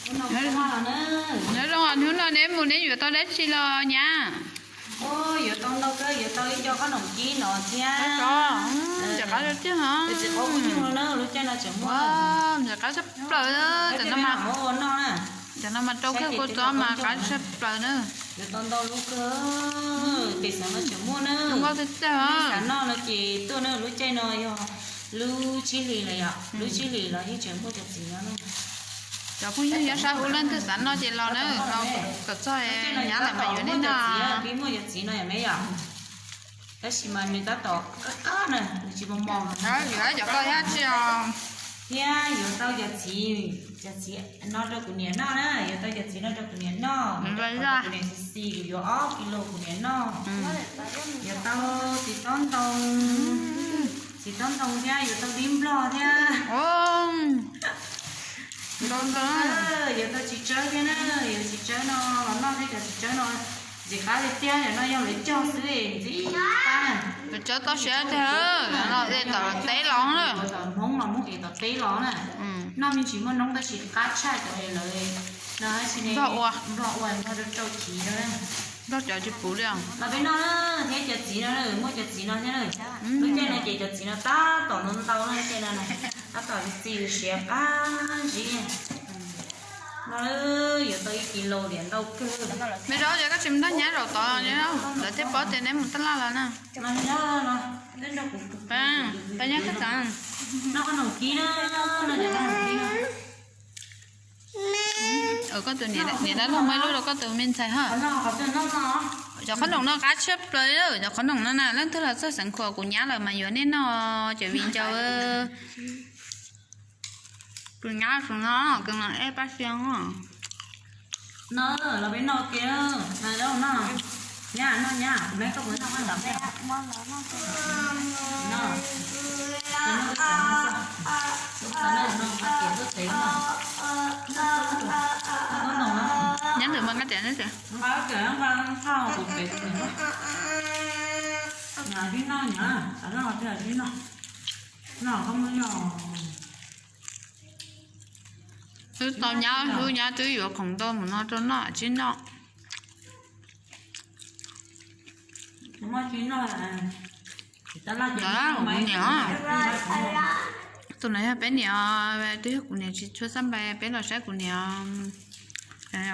Nyob zoo, hnub no neb mus neb yuav tau dab tsi los nyab? Yuav tau ntau kawg, yuav tau ib co qhob noom kib no thiab. Ntxim qab tiag tiag os. Ntxim qab tshaj plaws. Cov no mas rau kawg kua txob mas qab tshaj plaws na. Yuav tau ntau lub kawg. Pem xeev no tseem muaj na. Xav noj no ces tuaj na, lub caij no yog lub tsib hlis lawm yom, lub tsib hlis los yeej tseem muaj cov txiv no na. Cov phooj ywg nyob sab hauv leej twg xav noj ces los na, los kom txog nyab lawm mas yuav nej noj. Pib muaj cov txiv no yom me yom. Tab sis mas nws tab tom qab qab na, nws tsis mos mos. Yuav cov ko thiab tsis os. Thiab yuav tau cov txiv, cov txiv no rau kuv niam noj na, yuav tau cov txiv no rau kuv niam noj, kuv niam xis xis, kuv yuav ob kis lus kuv niam noj. Yuav tau txiv tob ntoo, txiv tob ntoo thiab yuav tau dib nplog thiab. Yuav tau txiv tsawb thiab na, yuav txiv tsawb no los noj thiab cov txiv tsawb no. Ntxim qab li tiag, no yog lawv cog xwb, ntxim qab na. Lawv cog toj siab tiag, no es tom teb los na. Tom Hmoob los Hmoob es tom teb los na. Noj me ntsis muaj noob tab sis qab tshaj cov es lawv no, nplog ua, nplog ua nplog rau rau chiv no na. Nplog cov tsis puv li os. Los peb noj na, thiab cov txiv no na, muaj cov txiv no thiab na. Lub caij no ces cov txiv no tab tom ntau ntau na, caij no na, tab tom txiv siav qab zib. No yuav tau ib kis lus liam ntau kawg. Me zaub ces koj tsis mus nrog nyab zaum tod, lawv thiaj paub tias neb mus taj laj los na. Pab nyab koj txav. Koj tus niam dab laug muaj ib lub rau koj tus me ntxhais ha. Cov qhob noom no qab tshaj plaws, cov qhob noom no na, leej twg los txog xeev Khuam kuv nyab lawm mas yuav nej noj cov viv ncaus. Kuv nyab tus no, kuv no ej pab xia. No los peb noj ke, noj, nyab noj nyab, kuv me koj puas noj koj ntawd me. Nyab ntawm mas nqa tias neb tias. Wb tau nyab, wb nyab twb yuav khoom ntau mus no rau noj tsis noj. Kuv niam, tus no yog peb niam, twb yog kuv niam tsis tshua xab npais peb los saib kuv niam.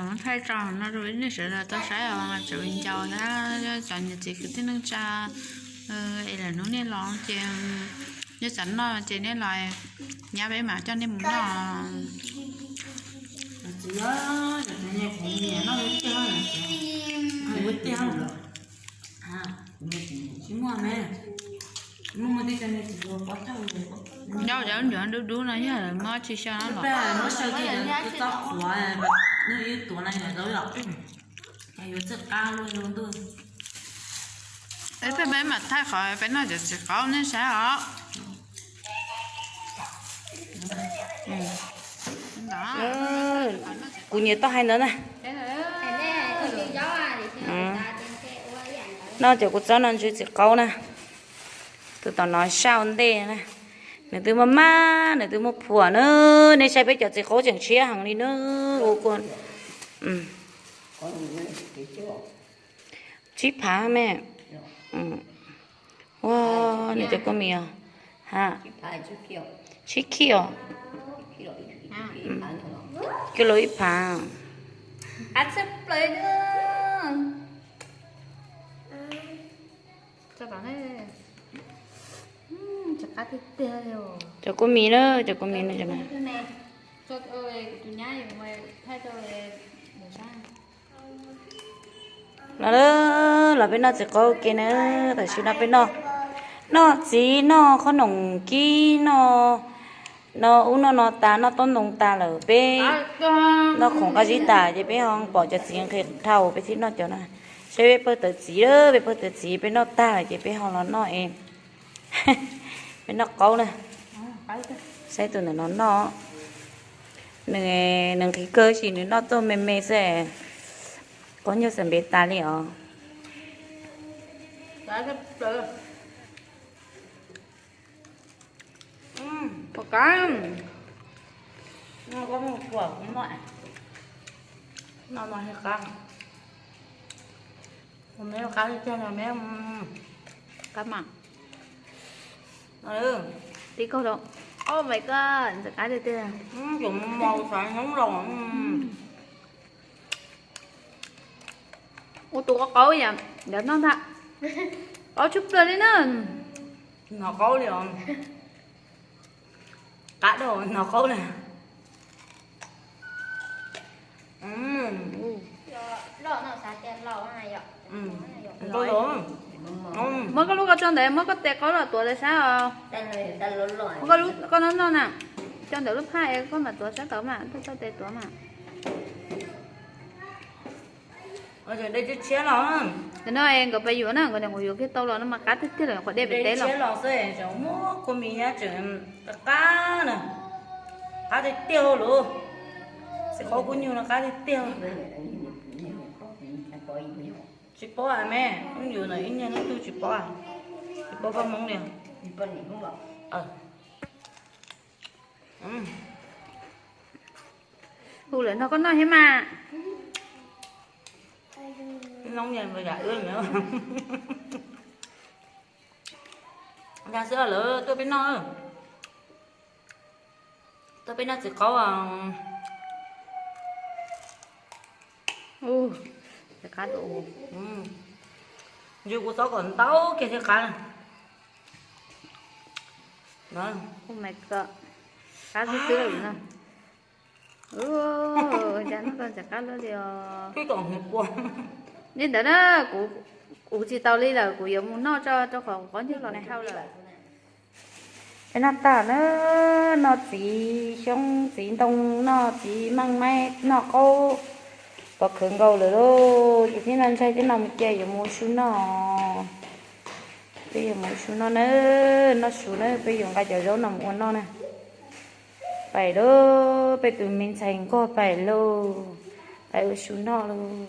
Muab thaij tso no rau nej sawv daws tau saib os, tseem viv ncaus thiab, cov niam txiv kwv tij neej tsa es lawm hnub nej los ces nej xav noj ces nej los, nyab peb mam coj nej mus noj. Nyob cov ncuav dub dub no yog lawv muab tsis xyaw no los. Peb mam thaij qhov peb noj cov txiv qaub nej saib os. Kuv niam tau hais ntawd na. Noj cov kua txob no ntsw txiv qaub na. Tus tom no sab ua ntej na. Nws twb muaj mab, nws twb muaj phuam na. Nej saib peb cov txiv qaub tseem tshiab heev li na. Ua kua tsib phav me. Ua, nws cov kua mis os. Ha, tsib khij os. Kilo ib phav. Cov kua mis na, cov kua mis na. Los, los peb noj txiv qaub ke na. Tam sim no peb noj, noj txiv, noj qhob noom kib, noj, noj ub noj no tas, noj tob ntoo tas lawm peb noj khoom qab zib tas ces peb ho pom cov txiv nqhis dhau peb thiaj noj cov no. Saib peb pawg tawv txiv, peb pawg tawv txiv peb noj tag lawm ces peb ho los noj es peb noj qaub na. Saib tus ntawm no noj, nws, nws nqhis kawg sis nws noj tuaj me me xwb. Qaub nyuag xam npev tas li os. Puas kab? Kuv mus kuam kuv noj. No no qab, me qab tiag tiag no me. Qab mas. Tib kaug rau. Oh my god, ntxim qab tiag tiag. Cov mos xav nyob los. Ua tus qaub qaub yam, yam noj ntag. Qaub tshaj plaws li na. Hnov qaub li os. Qab dhau hnov qaub li. Muab koj lub ko tso ntawd, muab koj tes qaub los tuav ntawd sab os. Koj noj noj na, tso ntawm lub phaj es koj mam tuav sab tod mas, koj tso tes tuav mas. Nim no nkawd pais yuav na, nkawd niam kuv yuav kiag tau los no mas qab tiag tiag lawm, qhov dej pem teb los. Muab kua mis nyab tseem qab qab na, qab tiag tiag lawm. Txiv qaub kub nyuj no qab tiag tiag. Tsis paub me, wb yuav ib niag leej twg tsis paub, tsis paub Hmoob li. Hu lawm no koj noj thiab mas. Noj yam wb ntag xwb lawm, tuaj peb noj. Tuaj peb noj txiv qaub. Ntxim qab dua. Yus kuv txob kom ntau kiag thiaj qab. Oh my god, qab xwb xwb lawm na. Cas noj tau ntxim qab luaj li os. Li ntawd na, kuv tsis tau li lawm, kuv yuav mus noj tso rau qhov kuv qaub ncaug los dhau lawm. Peb noj tag na, noj txiv xyoob txiv ntoo, noj txiv meej maib, noj qaub pov khawv nkaus lawm lauj. Ces thiab no ntshai thiab no mus cia yuav mus ua su noj. Peb yuav mus ua su noj na, noj su na, peb yuav nqa cov zaub no mus ua noj na. Pais lauj, peb tus me ntxhais nkauj pais lauj, pais ua su noj lauj.